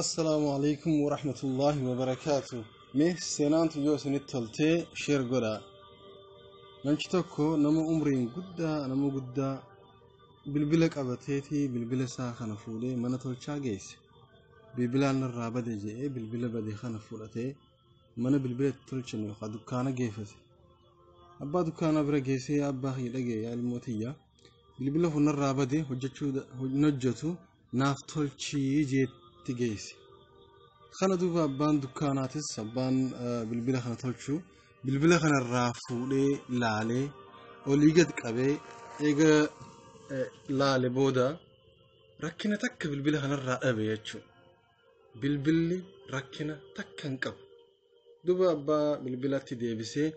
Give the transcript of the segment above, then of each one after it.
Assalaamu alaikum warahmatullaahi wabarakaatu. Mee seenaantu yoo isinitti toltee share godhaa. Namichi tokko nama umriin guddaa, nama guddaa bilbila qabateeti bilbila isaa kana fuudhee mana tolchaa geesse. Bilbilaan narraa bade jedhee bilbila bade kana fudhatee mana bilbila itti tolchan yookaan dukkaana geeffate. Abbaa dukkaanaa bira geessee, "Yaa abbaa kiyya, dhagee, yaa ilmoo tiyya, bilbila kun narraa bade, hojjechuu hin hojjetu, naaf tolchii" jeetti geesse. Kana duuba abbaan dukkaanaatis, abbaan bilbila kana tolchu, bilbila kanarraa fuudhee laalee, olii gad qabee eega laale booda rakkina takka bilbila kanarraa dhabe jechuudha. Bilbilli rakkina takka hin qabu. Duuba abbaa bilbilatti deebisee,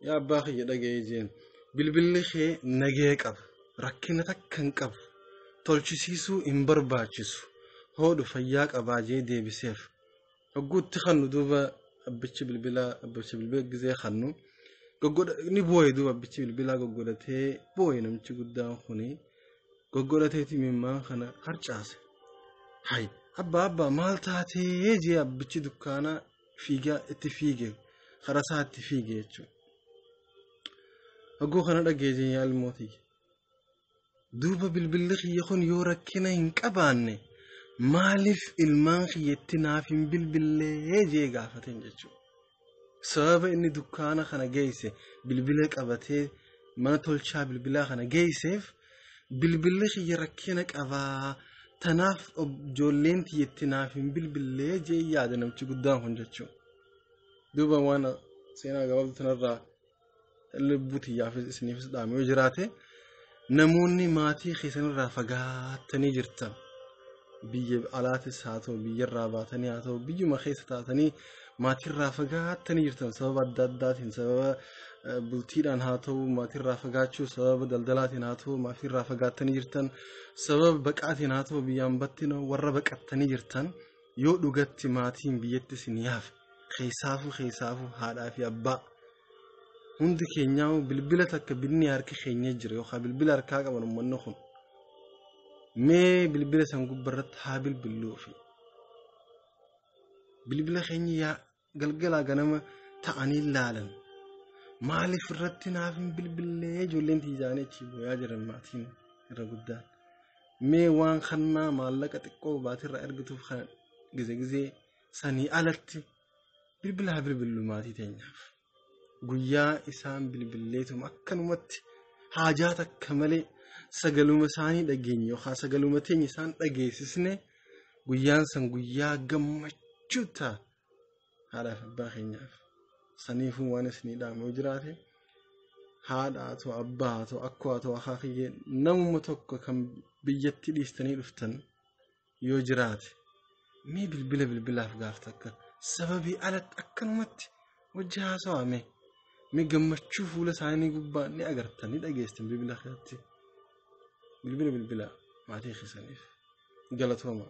"Yaa abbaa kiyya, dhaga'ee," jeen, "bilbilli kee nagee qaba, rakkina takka hin qabu, tolchisiisuu hin barbaachisu, hoodhu, fayyaa qabaa" jee deebiseef. Hogguutti kannu duuba abbichi bilbilaa, abbichi bilbila gizee kannu goggodha ni booye. Duuba abbichi bilbilaa goggodhatee booye. Namichi guddaan kuni goggodhateeti mimmaan kana harcaase. "Hay abbaa, abbaa, maal taatee?" jee. Abbichi dukkaanaa fiigaa itti fiige, karaa isaa itti fiige jechuudha. Hogguu kana dhageejee, "Yaa ilmootii, duuba bilbilli kiyya kun yoo rakkina hin qabaanne maaliif ilmaan kiyyatti naaf hin bilbillee?" jee gaafateen jechuudha. Sababa inni dukkaana kana geesse, bilbila qabatee mana tolchaa bilbilaa kana geesseef, bilbilli kiyya rakkina qabaa, tanaaf ijoolleen tiyyatti naaf hin bilbillee jee yaada namichi guddaan kun jechuudha. Duuba waan seenaa gabaabduu tanarraa lubbuu tiyyaafis isiniifis dhaame yoo jiraate, namoonni maatii keessanirraa fagaattanii jirtan, biyya alaatis haa ta'u, biyyarraa baatanii haa ta'u, biyyuma keessa taatanii maatirraa fagaattanii jirtan, sababa adda addaatiin, sababa bultiidhaan haa ta'u maatirraa fagaachuu, sababa daldalaatiin haa ta'u maatirraa fagaattanii jirtan, sababa baqaatiin haa ta'u biyyaan battina warra baqattanii jirtan, yoo dhugatti maatiin biyyatti isin yaafe, keessaafuu keessaafuu haadhaa fi abbaa, hundi keenyaa bilbila takka binni harka keenya jira yookaan bilbila harkaa qaban uummanni kun, mee bilbila san gubbarratti haa bilbilluufi. Bilbila keenya yaa galgalaa ganama ta'anii laalan, maaliif irratti naaf hin bilbillee ijoolleen tiizaanii achi booyaa jiran maatiin irra guddaan. Mee waan kannaa maallaqa xiqqoo baatirraa ergituuf kana gize gizee sanii alatti bilbila haa bilbillu maatii teenyaaf. Guyyaa isaan bilbilleetuma akkanumatti haajaa takka malee sagaluma isaanii dhageenye yookaan sagaluma teenya isaan dhageessisne, guyyaan san guyyaa gammachuu ta'a haadhaaf abbaa keenyaaf. Saniifuu waan isinii dhaamu yoo jiraate, haadha haa ta'u, abbaa haa ta'u, akkoo haa ta'u, akaakiyyee, namuma tokko kan biyyatti dhiistanii dhuftan yoo jiraate, mee bilbila bilbilaaf gaaf takka sababii alatti akkanumatti wajji haasawaa. Mee gammachuu fuula isaanii gubbaa ni agartan, ni dhageestan. Bilbila keessatti bilbila bilbila maatii keessaniif. Galatooma.